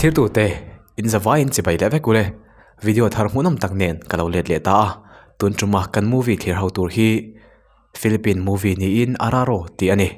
Thirtute, in zavaiin chibai leh vek ule. Video thar hmuhnawm tak nen ka lo let leh ta a. Tun tuma kan movie thlir ho tur hi Philippine movie niin Araro tih a ni.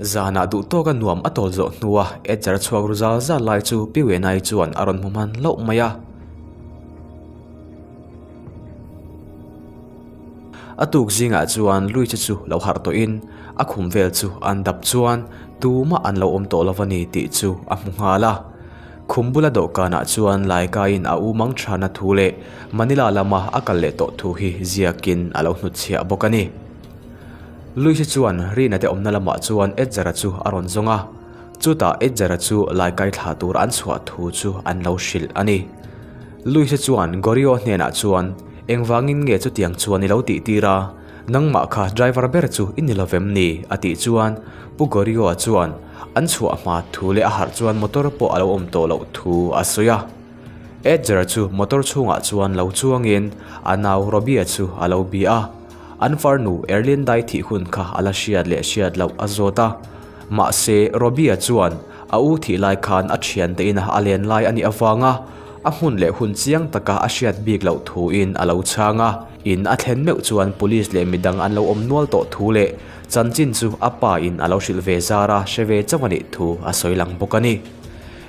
Zanah duh tawka nuam a tawl zawh hnua Edgar chhuak ru zal zal lai chu Pi Wenai chuan a rawn hmu hman hlauh mai a. A tuk zingah chuan Luiche chu lo harh tawhin a khum vel chu an dap chuan tumah an lo awm tawh lo a ni tih chu a hmu nghal a. Khum bula dawhkanah chuan Laikaiin a u mang thana thu leh Manila lama a kal leh tawh thu hi ziakin a lo hnutchhiah bawk a ni. Luiche chuan Rina te awmna lamah chuan Edgar-a chu a rawn zawng a, chutah Edgar-a chu Laikai thlah tur an chhuah thu chu an lo hrilh a ni. Luisa chuan Gorio hnenah chuan, Engvangin nge chutiang chuan i lo tih tir a? Nangmah kha driver ber chu i ni lovem ni? a tih chuan Pu Gorio-a chuan an chhuah hma thu leh a harh chuan motor pawh a lo awm tawh loh thu a sawi a. Edgar chu motor chhungah chuan lo chuangin a nau Robbie-a chu a lo bia a. An farnu Erlindai thih hun kha a la hriat leh hriat loh a zawt a. Mahse Robbie-a chuan a u thih lai khan a thiante ina a len lai a nih avanga a hmun leh hun chiang taka a hriat bik loh thuin a lo chhang a. In a thlen meuh chuan police leh midang an lo awm nual tawh thu leh chanchin chu a pa in a lo hrilh ve zar a hre ve chauh a nih thu a sawi lang bawk a ni.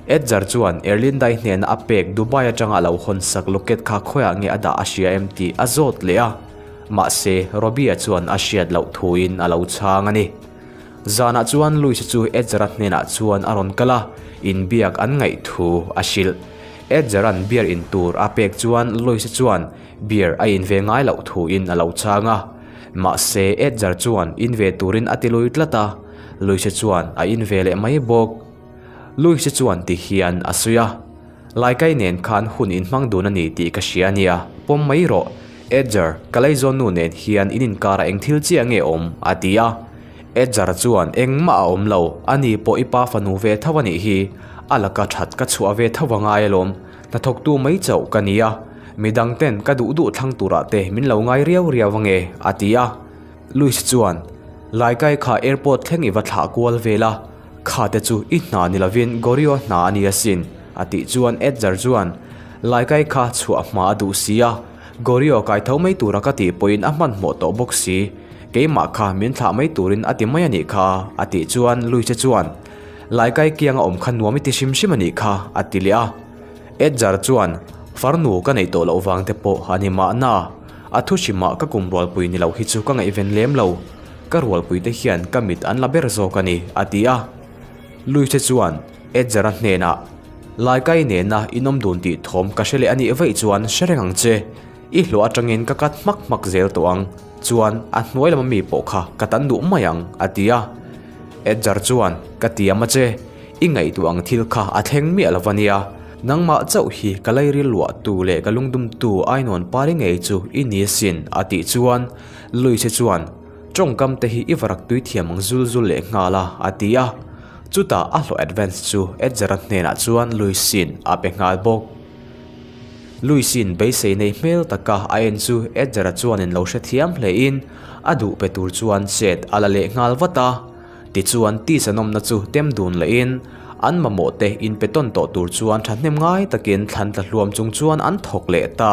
Edgar chuan Erlindai hnena a pek Dubai atanga a lo hawn sak locket kha khawiah nge a dah a hria em tih a zawt leh a, mahse Robbie-a chuan a hriat loh thuin a lo chhang a ni. Zanah chuan Louis-a chu Edgar-a hnenah chuan a rawn kal a, inbiak an ngaih thu a hrilh. Edgar-a'n beer in tur a pek chuan Louis-a chuan beer a in ve ngai loh thuin a lo chhang a. Mahse, Edgar chuan in ve turin a ti lui tlat a, Louis-a chuan a in ve leh mai bawk. Louis-a chuan ti hian a sawi a. Laikai nen khan hun in hmang dun a ni tih ka hria a nia, pawm mai rawh. Edgar, ka laizawn nu nen hian in inkarah eng thil chiah nge awm? a ti a. Edgar chuan, Engmah a awm lo, a ni pawh i pa fanu ve tho a nih hi. A laka that ka chhuah ve tho a ngai alawm, hnathawktu mai chauh ka ni a. Midang ten ka duh duh thlang turah te min lo ngai riau riau ange, a ti a. Luis chuan, Laikai kha airport thleng i va thlah kual vel a, kha te chu i hna ni lovin Gorio hna a ni asin, a tih chuan Edgar chuan, Laikai kha chhuah hma a duh si a, Gorio kai tho mai tura ka tih pawhin a hmanhmawh tawh bawk si, keimah kha min thlah mai turin a ti mai a nih kha, a tih chuan Luis chuan, Laikai kianga awm kha nuam i ti hrim hrim a nih kha, a ti leh a. Edgar chuan, Farnu ka neih tawh loh vang te pawh a ni mahna. A thu hrimah ka kum rualpui ni lo hi chu ka ngaihven lem lo. Ka rualpui te hian ka mit an la ber zawk a ni, a ti a. Luise chuan Edgar-a hnenah, Laikai nena inawm dun tih thawm ka hre leh a nih vaih chuan hre reng ang che. I hlawh atangin ka kat hmak hmak zel tawh ang. Chuan a hnuai lama mi pawh kha ka tan duh mai ang, a ti a. Edgar chuan, Ka tiam a che. I ngaihtuah ang thil kha a thleng miah lo va nia. Nangmah chauh hi ka lairil luah tu leh ka lungdum tu ainawn pari ngei chu i ni asin a tih chuan Luise chuan tawngkam te hi i varak tui thiam ang zul zul leh nghal a a ti a. Chutah a hlawh advance chu Edgar-a hnenah chuan Luise'n a pe nghal bawk. Luise'n beisei nei hmel taka a en chu Edgar-a chuanin lo hrethiam hlein a duh pe tur chuan chet a la leh nghal vat a. Tichuan tisa nawmna chu tem dun lehin an mamawh te inpe tawn tawh tur chuan thahnem ngai takin thlan tla hluam chung chuan an thawk leh ta.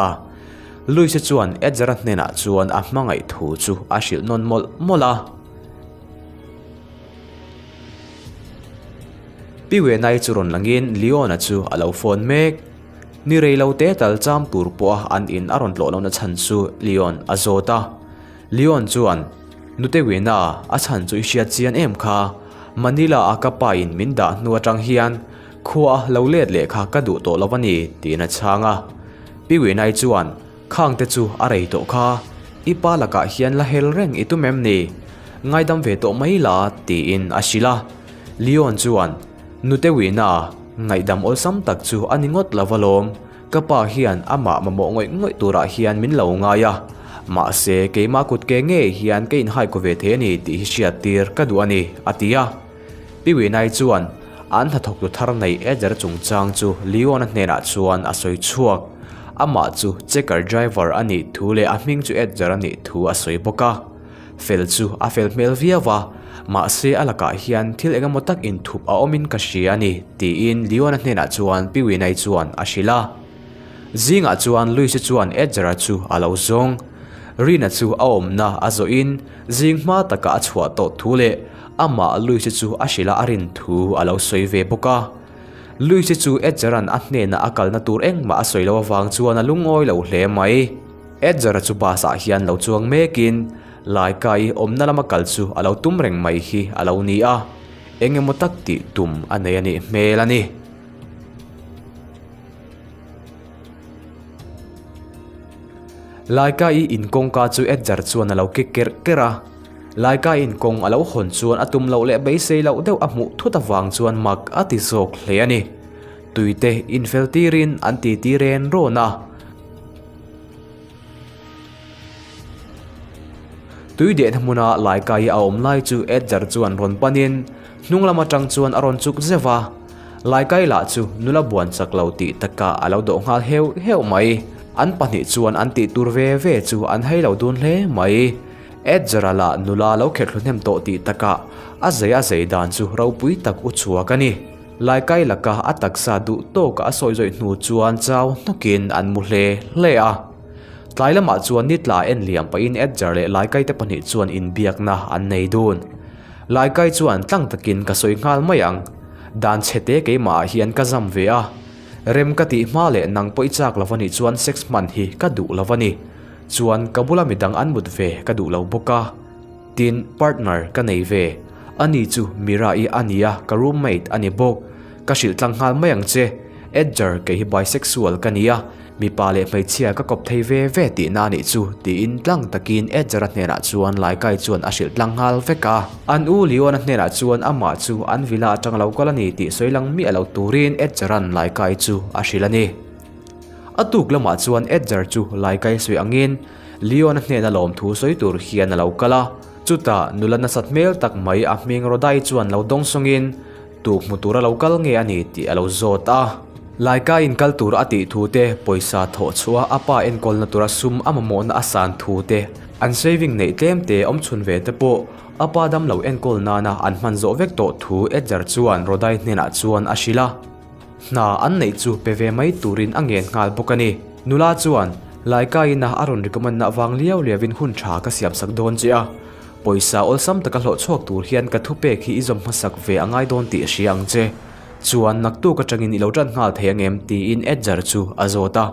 Luisa chuan Edgar-a hnenah chuan a hmangaih thu chu a hrilh nawn mawlh mawlh a. Pi Wenai chu rawn langin Leon-a chu a lo phone mek. Ni rei lo te tal cham tur pawha an in a rawn tlawh lohna chhan chu Leon a zawt a. Leon chuan, Nute Wina, a chhan chu i hriat chian em kha? Manila a ka pa in min dah hnu atang hian khua a lo let leh kha ka duh tawh lo a ni, tiin a chhang a. Pi Winai chuan, Khang te chu a rei tawh kha, i pa lakah hian la hel reng i tum em ni? Ngaidam ve tawh mai la, tiin a hrilh a. Leon chuan, Nute Wina, ngaihdam awlsam tak chu a ni ngawt lo alawm. Ka pa hian amah mamawh ngawih ngawih turah hian min lo ngai a, mahse keimah kut ke ngei hian ka inhai kaw ve thei a ni tih hi hriat tir ka duh a ni, a ti a. Pi Winai chuan, An hnathawktu thar nei Edger chungchang chu Leon-a hnenah chuan a sawi chhuak. Amah chu checker driver a nih thu leh a hming chu Edger a nih thu a sawi bawk a. Fel chu a fel hmel viau a, mahse a lakah hian thil engemaw tak inthup a awmin ka hria a ni, tiin Leon-a hnenah chuan Pi Winai chuan a hrilh a. Zingah chuan Luis-i chuan Edgar-a chu a lo zawng. Rina chu a awmna a zawhin zing hma taka a chhuah tawh thu leh amah Luis-i chu a hrilh a a rin thu a lo sawi ve bawk a. Luis-i chu Edgar-a'n a hnena a kalna tur engmah a sawi loh avang chuan a lungawi lo hle mai. Edgar-a chu bus-ah hian lo chuang mekin Laika-i awmna lama kal chu a lo tum reng mai hi a lo ni a, eng emaw tak tih tum a nei a nih hmel a ni. Laika-i in kawngka chu Edgar chuan a lo ke kerh kerh a. Laika-i in kawng a lo hawn chuan a tum loh leh beisei loh deuh a hmuh thut avang chuan mak a ti zawk hle a ni. Tuite infel tirin an titi ren rawn a. Tui dehna hmuna Laikai a awm lai chu Edgar chuan rawn panin hnung lam atang chuan a rawn chuk zeuh a. Laikai lah chu nula buan chak lo tih takah a lo dawh nghal heuh heuh mai. An pahnih chuan an tih tur ve ve chu an hei lo dun hle mai. Edgar-a lah nula lo kherh thlu hnem tawh tih takah a zei a zei dan chu ropui tak u chhuak a ni. Laikai laka a taksa duh tawka a sawi zawih hnu chuan chau hnawkin an mu hle hle a. Tlai lamah chuan ni tla en liam pahin Edgar leh Laikai te pahnih chuan inbiakna an nei dun. Laikai chuan tlang takin ka sawi nghal mai ang. Dan chhete keimahah hian ka zam ve a. Rem ka tih hma leh nang pawh i chak lo anih chuan sex hman hi ka duh lo a ni. Chuan ka bula midang an mut ve ka duh lo bawk a. Tin, partner ka nei ve. Ani chu Mira-i a nia, ka roommate a ni bawk. Ka hrilh tlang nghal mai ang che. Edgar, kei hi bisexual ka nia, mipa leh hmeichhia ka kawp thei ve ve tihna a nih chu, tiin tlang takin Edgar-a hnenah chuan Laikai chuan a hrilh tlang nghal vek a. An u Leon-a hnenah chuan amah chu an villa atang lo kal a ni tih sawi lang miah lo turin Edgar-a'n Laikai chu a hrilh a ni. A tuk lamah chuan Edgar chu Laikai sawi angin Leon-a hnena lawmthu sawi tur hian a lo kal a, chutah nula nasat hmel tak mai a hming Rodai chuan lo dawng sawngin tu hmu tura lo kal nge a ni tih a lo zawt a. Laika in kal tur a tih thu te, pawisa thawh chhuah a pa enkawlna tura sum a mamawhna a san thu te, an saving neih tlem te awm chhun ve te pawh a pa damlo enkawl nana an hman zawh vek tawh thu Edgar chuan Rodai hnenah chuan a hrilh a. Hna an neih chu pe ve mai turin a ngen nghal bawk a ni. Nula chuan, Laika ina a rawn recommend na avang liau liauin hun tha ka siam sak dawn che a. Pawisa awlsam taka hlawh chhuak tur hian ka thupek hi i zawm hmasak ve a ngai dawn tih hria ang che. Chuan naktuk atangin i lo tan nghal thei angem tiin Edgar chu a zawt a.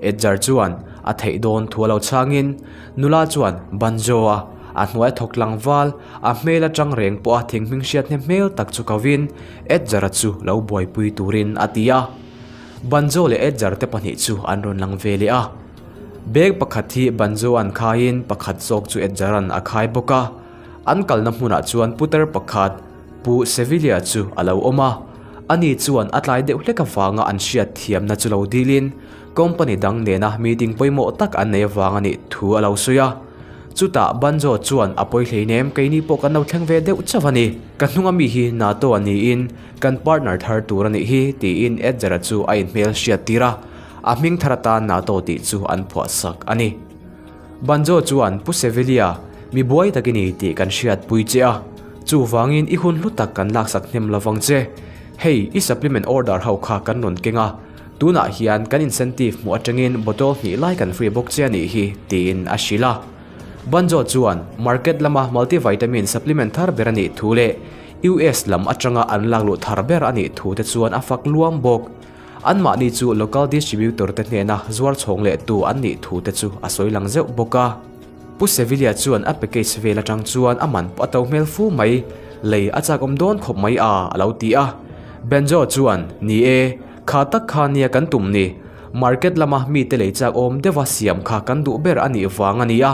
Edgar chuan a theih dawn thu a lo chhangin nula chuan banjo a a hnuai thawk tlangval a hmel atang reng pawha thing hming hriat hnem hmel tak chu kovin Edgar-a chu lo buaipui turin a ti a. Banjo leh Edgar te pahnih chu an rawn lang ve leh a. Bag pakhat hi Banjo-a'n khaiin pakhat zawk chu Edgar-a'n a khai bawk a. An kalna hmunah chuan putar pakhat Pu Sevilla chu a lo awm a, ani chuan a tlai deuh hlek avanga an hriat thiamna chu lo dilin company dang nena meeting pawimawh tak an nei avang a nih thu a lo sawi a. Chutah Banjo chuan a pawi hleinem keini pawh kan lo thleng ve deuh chauh a ni. Ka hnunga mi hi NATO a niin kan partner thar tur a nih hi tiin Edgar-a chu a inhmel hriat tir a, a hming thar atan NATO tih chu an phuah sak a ni. Banjo chuan Pu Sevilla, mi buai tak i ni tih kan hriatpui che a, chuvangin i hun hlu tak kan laksak hnem lovang che. Hei, i supplement order ho kha kan rawn keng a, tunah hian kan incentive hmuh atangin bottle hnih lai kan free bawk che a nih hi, tiin a hrilh a. Banjo chuan market lama multivitamin supplement thar ber a nih thu leh US lam atanga an lakluh thar ber a nih thu te chuan a fak luam bawk. Anmahni chu local distributor te hnena zuar chhawng leh tu an nih thu te chu a sawi lang zeuh bawk a. Pu Sevilla chuan a package vel atang chuan a man pawh a to hmel fu mai, lei a chak awm dawn khawp mai a a lo ti a. Banjo chuan, Ni e, kha tak kha nia kan tum ni. Market lama mite lei chak awm deuha siam kha kan duh ber a nih vang a ni a,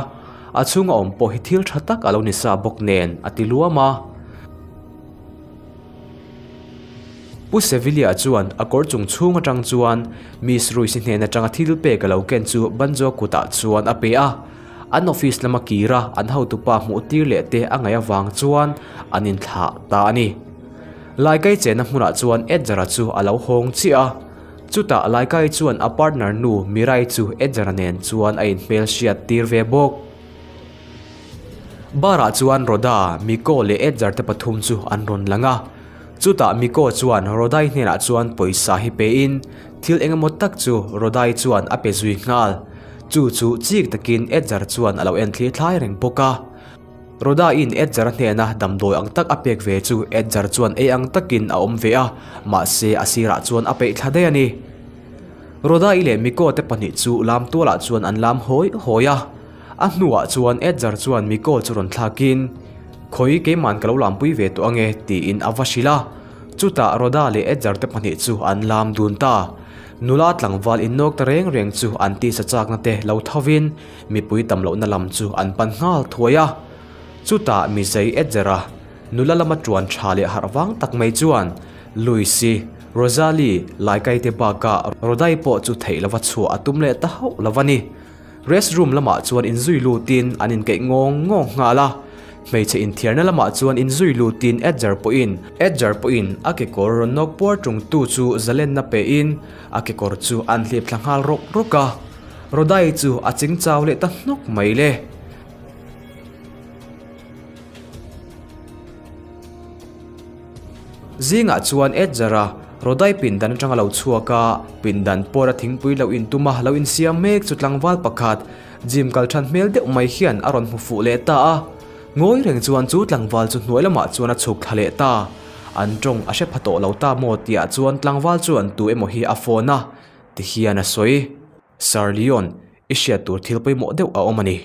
a chhunga awm pawh hi thil tha tak a lo ni sa bawk nen a ti luam a. Pu Sevilla chuan a kawr chung chhung atang chuan Miss Ruiz-i hnen atanga thil pek a lo ken chu Banjo kutah chuan a pe a. An office lama kira an hotupa hmuh tir leh te a ngaih avang chuan an inthlah ta a ni. Laikai chenna hmunah chuan Edgar-a chu a lo hawng chiah a. Chutah Laikai chuan a partner nu Mirai chu Edgar-a nen chuan a inhmel hriat tir ve bawk. Bar-ah chuan Rhoda, Miko leh Edgar te pathum chu an rawn lang a. Chutah Miko chuan Rhoda-i hnenah chuan pawisa hi pein thil engemaw tak chu Rhoda-i chuan a pe zui nghal. Chu chu chik takin Edgar chuan a lo en thlir thlai reng bawk a. Rhoda-in Edgar-a hnena damdawi ang tak a pek ve chu Edgar chuan ei ang takin a awm ve a, mahse a sirah chuan a peih thla daih a ni. Rhoda-i leh Miko te pahnih chu lam tualah chuan an lam hawi hawi a. A hnuah chuan Edgar chuan Miko chu rawn thlakin, Khawi keiman ka lo lampui ve tawh ange, tiin a va hrilh a. Chutah Rhoda leh Edgar te pahnih chu an lam dun ta. Nula tlangval innawk ta reng reng chu an tisa chakna te lo thovin mipui tam lohna lam chu an pan nghal thuai a. Chutah mizei Edgar-a nula lama tuan tha leh harh vang tak mai chuan Louis-i, Rosalie, Laikaite bakah Rhoda-i pawh chu theih lova chhuah a tum leh ta hauh lo a ni. Rest room lamah chuan inzui lutin an inkeih ngawng ngawng nghal a, hmeichhe inthiarna lamah chuan inzui lutin Edgar pawhin Edgar pawhin a kekawr rawn nawk puar tungtu chu zalenna pein a kekawr chu an hlip thla nghal rawk rawk a, Rodai chu a ching chau leh ta hnawk mai le. Zingah chuan Edgar-a Rodai pindan atanga lo chhuak a, pindan pawra thingpui lo intum a lo insiam mek chu tlangval pakhat gym kal than hmel deuh mai hian a rawn hmu fuh leh ta a. Ngawi reng chuan chu tlangval chu hnuai lamah chuan a chhuk thla leh ta. An tawng a hre pha tawh lo ta maw tihah chuan tlangval chuan tu emaw hi a phone a, ti hian a sawi. Sir Leon, i hriat tur thil pawimawh deuh a awm a ni.